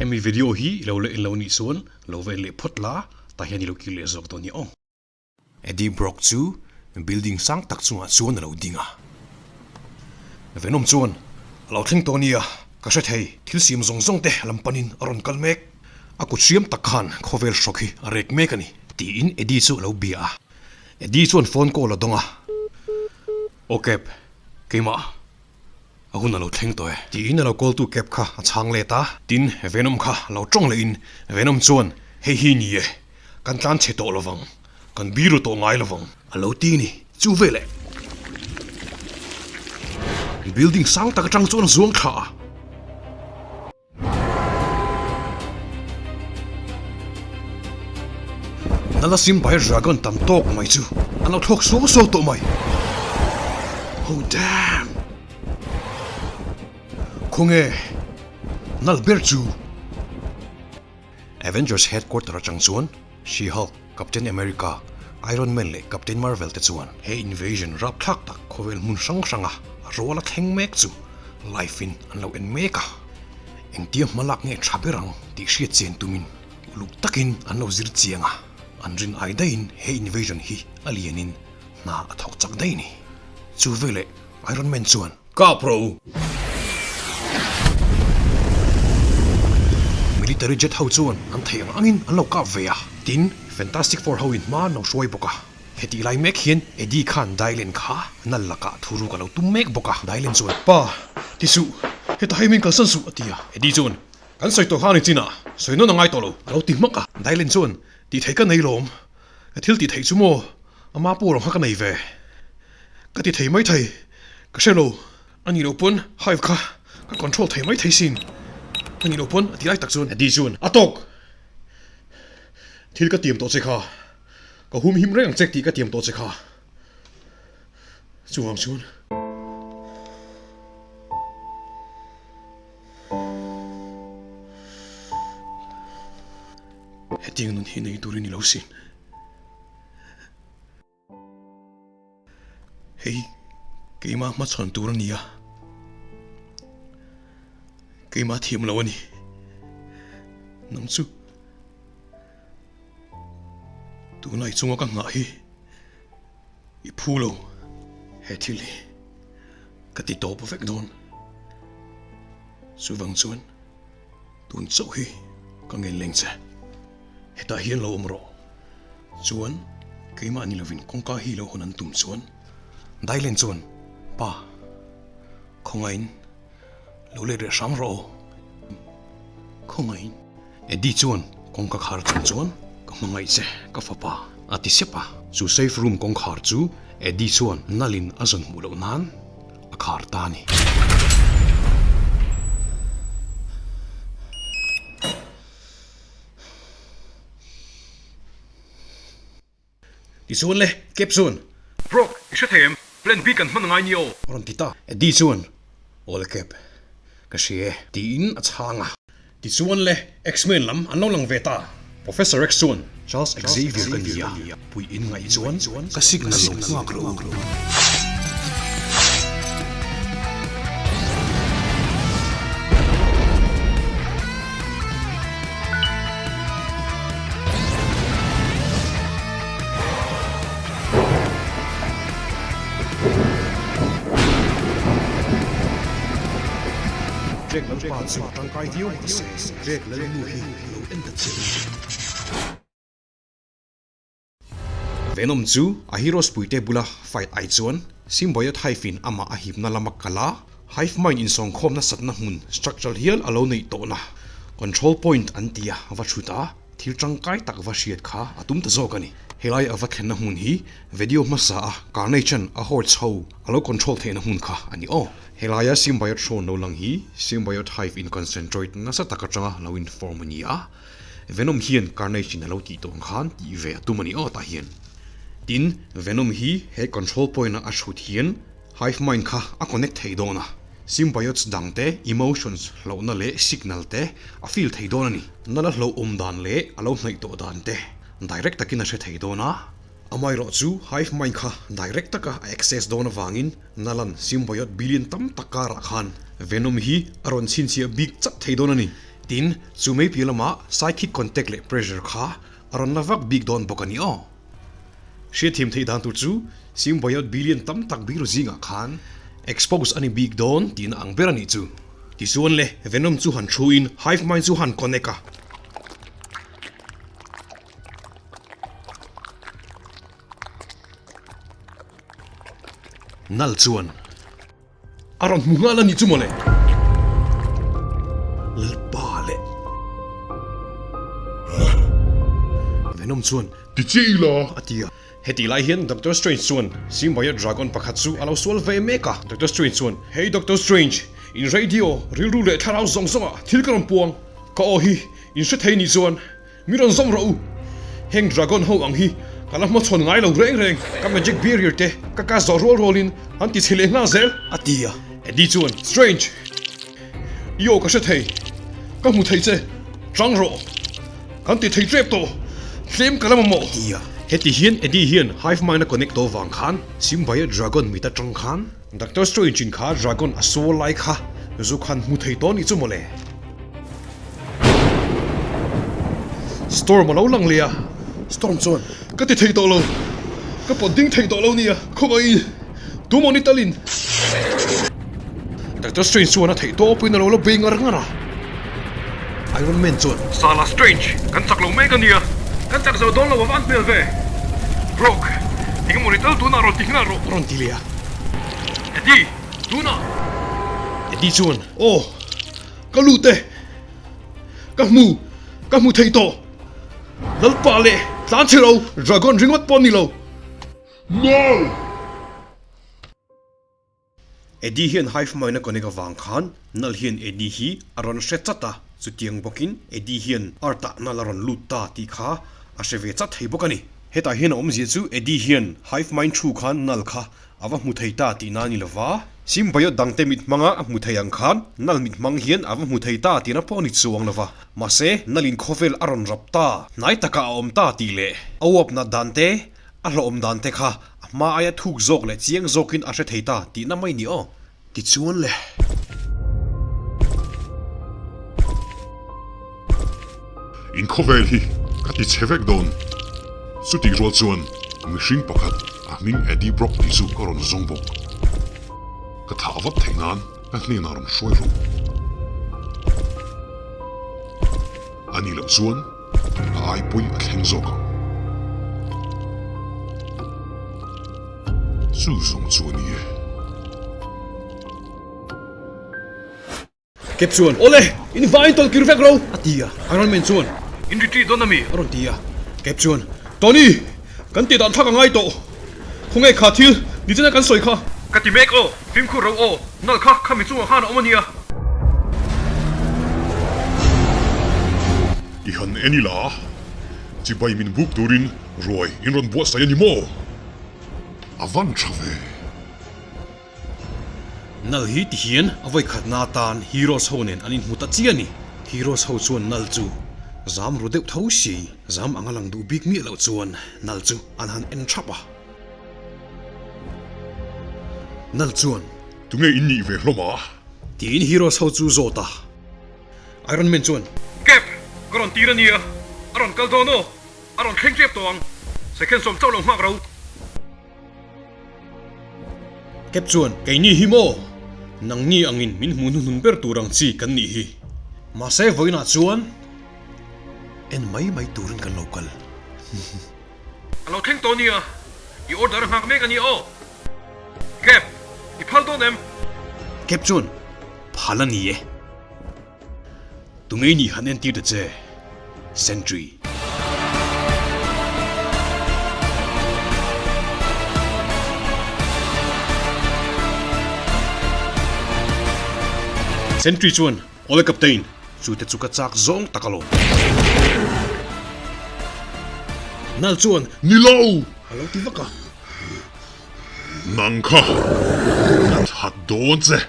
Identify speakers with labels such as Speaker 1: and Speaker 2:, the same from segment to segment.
Speaker 1: Hemi video hi i lo leh en lo nih chuan lo va en leh phawt la, tah hian i lo kir leh zawk dawn nia aw. Eddie Brock chu building sang tak chungah chuan a lo ding a. Venom chuan a lo thleng tawh nia, ka hre thei, thil siam zawng zawng te lam panin a rawn kal mek. A kut hriam tak khan khawvel hrawk hi a rek mek a ni, tiin Eddie chu a lo bia a. Eddie chuan phone call a dawng a. Aw Cap, keimah. A hun a lo thleng tawh e. Tiin a lo call-tu Cap kha a chhang let a. Tin, Venom kha lo tawng lehin Venom chuan, Hei hi ni e, kan tlan chhe tawh lovang, kan biru tawh ngai lovang. A lo ti ni. Chu veleh building sang tak atang chuan a zuang thla a. Nala Simbai Dragon tam tawk mai chu an lo thlawk suau suau tawh mai. Oh damn! Khawnge nal ber chu? Avengers headquarter atang chuan She-Hulk, Captain America, Iron Man leh Captain Marvel te chuan he invasion rapthlak tak khawvel hmun hrang hranga a rual a thleng mek chu live in an lo en mek a. Engtia hmalak nge tha ber ang tih hriat chian tumin uluk takin an lo zir chiang a, an rin ai daihin he invasion hi a lianin hna a thawk chak daih a ni. Chu veleh Iron Man chuan. Kap rawh u! Military jet ho chuan an theih ang angin an lo kap ve a, tin, Fantastic Four ho in hma an lo hruai bawk a. Hetih lai mek hian Eddie khan Dylan kha nal lakah thu ruk a lo tum mek bawk a. Dylan chuan, Pa, ti suh, hetah hei min kalsan suh, a ti a. Eddie chuan, Kan sawi tawh kha ni chinah, sawi nawn a ngai tawh lo, a lo ti hmak a. Dylan chuan, Tih theih ka nei lawm, ka thil tih theih chu maw, ama pawh rawng kha ka nei ve. Ka ti thei mai thei, ka hre lo. A nih loh pawn hive kha ka control thei mai thei sin. A nih loh pawn a ti lai tak chuan Eddie chuan a tawk! Thil ka tiam tawh che kha, ka hum him reng ang che tih ka tiam tawh che kha. Chuvang chuan. Hetiang nun hi nei turin i lo sin. Hei keimah hmachhawn tur a ni a, keimah thiam lo a ni. Nang chu tunlai chunga ka nghah hi i phu lo. He thil hi ka ti tawp vek dawn. Chuvang chuan tun chauh hi ka ngen leng che. Hetah hian lo awm rawh. Chuan keimah ni lovin kawngka hi lo hawn an tum chuan Dailen chuan Pa, khawngaihin lo let reh hram rawh aw. Khawngaihin. Eddie chuan kawngka khar chung chuan Ka hmangaih che, ka fapa a ti sep a. Chu safe room kawngkhar chu Eddie chuan nalin a zawn hmuh loh nan a khar ta a ni. Tichuan le, Cap chuan. Brock, i hre thei em? Plan B kan hman ngai ni aw. A rawn ti ta. Eddie chuan, Aw le Cap, ka hria e. Tiin a chhang a. Tichuan le, X-Men lam an lo lang ve ta. Professor X chuan, Charles Xavier ka ni a, pui in ngaih chuan ka signal lo nghak rawh u. Jack Lalpa chu tangkai viau mahse Jack Lalnu hi lo en ta che u. Venom chu a heroes puite bula fight ai chuan Symbiote Hive-in amah a hipna lama kal a, Hive Mind insawngkhawm nasatna hmun structure hial a lo neih tawhna Control Point an ti a va thut a, thil tangkai tak va hriat kha a tum ta zawk a ni. Helai a va thlenna hmun hi video hmasa a Carnage-an a hordes ho a lo control theihna hmun kha a ni aw. Helaia Symbiote hrawn lo lang hi Symbiote Hive in concentrate nasa tak atanga lo inform a ni a. Venom hian Carnage in a lo tih tawh ang khan tih ve a tum a ni aw tah hian. Tin, Venom hi he control point a a chhut hian Hive Mind kha a connect thei dawn a, symbiotes dang te emotions hlauhna leh signal te a feel thei dawn a ni. Nala hlauhawm dan leh a lo hnaih tawh dan te direct takin a hre thei dawn a. Amaherawh chu Hive Mind kha direct taka a access dawn avangin Nalan symbiote billion tam tak karah khan Venom hi a rawn chhinchhiah bik chak thei dawn a ni. Tin, chu mai piah lamah psychic contact leh pressure kha a rawn la vak bik dawn bawk a ni aw. Hriatthiam theih dan tur chu symbiote billion tam tak biru zingah khan expose a ni bik dawn tihna ang ber a nih chu. Tichuan le, Venom chu han thuin hive mind chu han connect a. Nal chuan. A rawn hmu nghal a ni chu mawle. Lalpa leh Venom chuan
Speaker 2: Ti chiah ila.
Speaker 1: A ti a. Hetih lai hian Doctor Strange chuan Symbiote Dragon pakhat chu a lo sual ve mek a. Doctor Strange chuan, Hey Doctor Strange, in radio, rilru leh thlarau zawng zawngah thil ka rawn puang. Ka aw hi in hre thei ni chuan Mi rawn zawm rawh u! Heng dragon ho ang hi ka la hmachhawn ngai lo reng reng, ka magic barrier te ka cast zawh rual rualin an ti chhe leh nghal zel, a ti a. Eddie chuan, Strange! I aw ka hre thei, ka hmu thei che, chang rawh! Kan ti thei tep tawh, tlem ka la mamawh, a ti a. Heti hian Eddie hian hive mind a connect tawh vang khan Symbiote dragon mit atang khan Doctor Strange in kha dragon a sual lai kha zu khan hmu thei tawh nih chu mawle. Storm a lo lang leh a, Storm chuan ka ti thei tawh lo, ka pawt ding thei tawh lo nia, khawngaihin tumah ni talin. Doctor Strange chuan a theih tawpin a lo la bei ngar ngar a, Iron Man chuan. Sala Strange, kan chak lo mek a nia, kan chak zo dawn lo a va an hmel ve. Brock, engemaw ni tal tunah rawn ti nghal rawh. A rawn ti leh a. Eddie, tunah! Eddie chuan, Aw, ka lut e. Ka hmu, ka hmu thei tawh. Lalpa leh tlan chhe lo, Dragon ringawt pawh a ni lo.
Speaker 2: No!
Speaker 1: Eddie hian Hive Mind a connect avang khan Null hian Eddie hi a rawn hre chat a, chutiang bawkin Eddie hian Earth ah Null a rawn lut ta tih kha a hre ve chat thei bawk a ni. Hetah hian a awmzia chu Eddie hian Hive Mind thu khan Null kha a va hmu thei ta tihna a ni lova, Symbiote dangte mit hmanga a hmu thei ang khan Null mit hmang hian a va hmu thei ta tihna pawh a ni chuang lova, mahse Null in khawvel a rawn rap ta, hnai takah a awm ta tih leh a uap nat dan te, A hlawhawm dan te kha a hma aia thuk zawk leh chiang zawkin a hre thei ta tihna mai ni aw. Tichuan le.
Speaker 2: In khawvel hi ka ti chhe vek dawn. Chutih rual chuan mihring pakhat a hming Eddie Brock tih chu ka rawn zawng bawk. Ka thah vat theih nan ka hnenah rawn hruai rawh. A nih loh chuan. A aipui a thleng zawk ang. Chu zawng chu a ni e.
Speaker 1: Cap chuan, Awle, in vain tawlh kir vek ro! a ti a. Iron Man chuan, In retreat dawn a mi? a rawn ti a. Cap chuan, Tony, kan tih dan thlak a ngai tawh. Khawnge kha thil nichina kan sawi kha? Ka ti mek aw, fimkhur ro aw, nalh kha khami chungah khan a awm a nia.
Speaker 2: I han en ila, chibai min buk turin ruai in rawn buatsaih a ni maw? A van tha ve.
Speaker 1: Nal hi ti hian a vawikhatna atan Heroes ho nen an inhmu ta chiah a ni. Heroes ho chuan Nal chu zam ru deuh tho si, zam anga lang duh bik miah loh chuan Nal chu an han en thap a. Nal chuan.
Speaker 2: Tunge in nih ve hlawm a?
Speaker 1: Tiin Heroes ho chu zawt a. Iron Man chuan. Cap! Ka rawn tir a nia, a rawn kal dawn aw, a rawn thleng tep tawh ang, second sawm chauh lo nghak ro. Cap chuan, Keini hi maw? Nangni angin min hmuh hnuhnun ber tur ang chi kan nih hi. Mahse vawiinah chuan en mai mai turin kan lo kal. A lo thleng tawh nia, i order a nghak mek a nia aw. Cap, i phal dawn em? Cap chuan, Phal a ni e. Tunge nih han entir ta che, Sentry. Sentry chuan, Awle Captain, chu te chu ka chak zawng tak alawm. Nal chuan,
Speaker 2: Ni lo!
Speaker 1: A lo ti vak a.
Speaker 2: Nang kha ka that dawn che.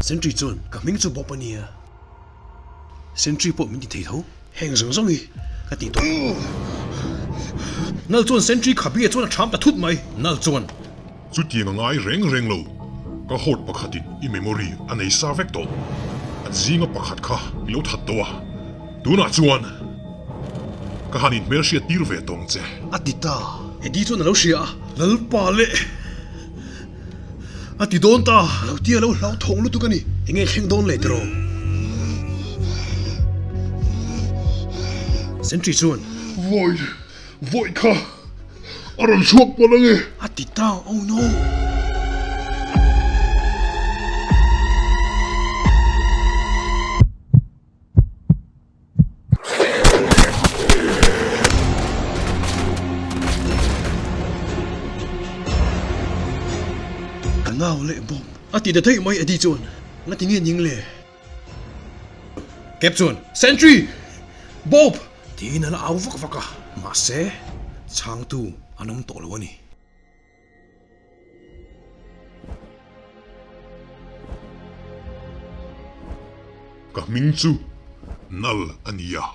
Speaker 1: Sentry chuan, Ka hming chu Bob a nia. Sentry pawh min ti thei tho. Heng zawng zawng hi ka tih tawh. Nal chuan Sentry khabi chuan a ṭham ta thut mai. Nal chuan.
Speaker 2: Chutiang a ngai reng reng lo. Ka hawt pakhatin i memory a nei sa vek tawh. An zinga pakhat kha i lo that tawh a. Tunah chuan ka han inhmelhriat tir ve tawng che.
Speaker 1: A ti ta. Eddie chuan a lo hria a. Lalpa leh a ti dawn ta. A lo tia lo hlauthawng lutuk a ni. Enge thleng dawn leh tiraw? Sentry chuan.
Speaker 2: Vawi, vawi kha a rawn chhuak palh ange.
Speaker 1: A ti ta, oh no! Ka nau leh bawm a ti ta daih mai Eddie chuan nga ti nge ning le? Cap chuan Sentry! Bob! Tiin a la au vak vak a, mahse chhangtu an awm tawh lo a ni.
Speaker 2: Ka hming chu Nal a ni a.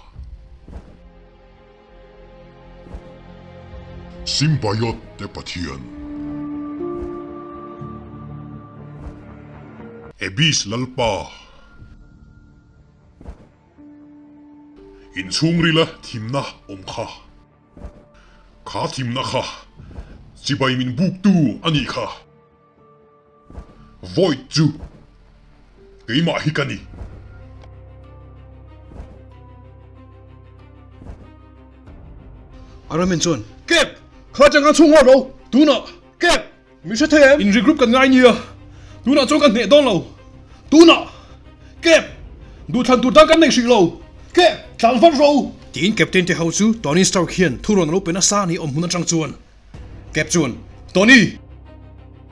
Speaker 2: Symbiote te pathian. Abyss Lalpa. Inchhungrila thimna awm kha. Kha thimna kha chibai min buktu a nih kha. Void chu keimah hi ka ni.
Speaker 1: Iron Man chuan, Cap! Kha changa chhung nghal ro! Tunah! Cap! Min hre thei em? In regroup kan ngai nia, tunah chuan kan hneh dawn lo. Tunah! Cap! Duhthlan tur dang kan nei hrih lo. Cap! Tlang vat ro! Tiin Captain te ho chu Tony Stark hian thu rawn a lo pe nasa ni awm hmun atang chuan Cap chuan, Tony!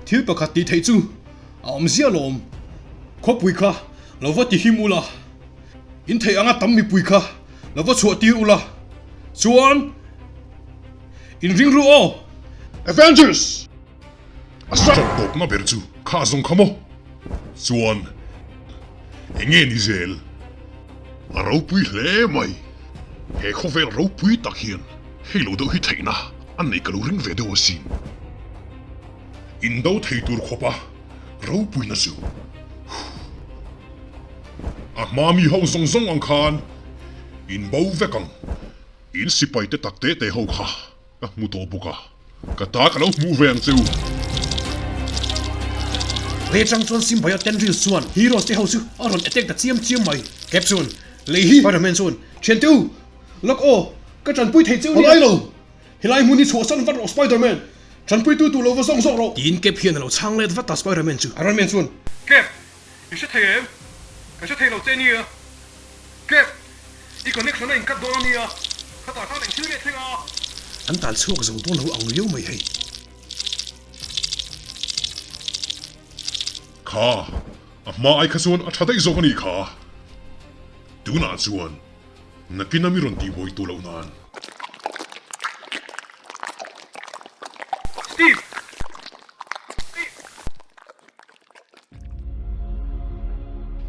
Speaker 1: Thil pakhat tih theih chu a awm ziah lawm. Khawpui kha lo va ti him ula, in theih anga tam mipui kha lo va chhuah tir ula, chuan In ring ru aw!
Speaker 2: Avengers! A chauh tawpna ber chu kha zawng kha maw? Chuan eng nge ni zel? A ropui hle mai. He khawvel ropui tak hian hei lo deuh hi theihna a nei ka lo ring ve deuh asin. Indo thei tur khawpa ropuina chu a hma mi ho zawng zawng ang khan in bo vek ang. In sipai te tak te te ho kha ka hmu tawh bawk a, ka ta ka lo hmuh ve ang che u.
Speaker 1: Lei atang chuan Simbaya Tendrils chuan Heroes te ho chu a rawn attack ta chiam chiam mai. Cap chuan lei hi Spiderman chuan, Thiante u, lawk aw, ka tanpui thei cheu nia. Palai lo, helai hmun hi chhuahsan vat rawh Spiderman, tanpuitu tur lo va zawng zawk rawh. Tiin Cap hian a lo chhang let vat a Spiderman chu. Iron Man chuan, Cap, i hre thei em? Ka hre thei lo che nia. Cap, i connection a incut dawn a nia, khatah khan eng thil nge thleng a? An tal chhuak zo dawn lo ang riau mai hei.
Speaker 2: Kha, a hma ai kha chuan a tha daih zawk a nih kha. Tunah chuan nakin a mi rawn tihbuai tu loh nan.
Speaker 1: Steve!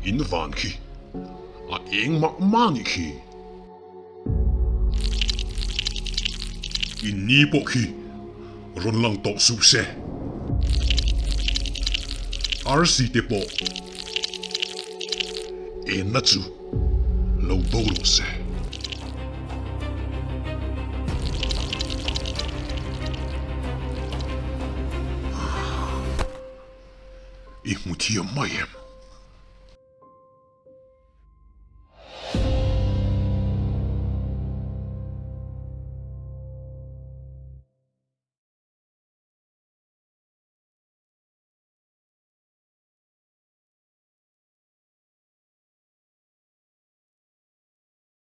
Speaker 2: In van khi a eng mah mah nih khi. In ni pawh khi rawn lang tawh suh se. Arsi te pawh enna chu lo bo rawh se. I hmu thiam mai em?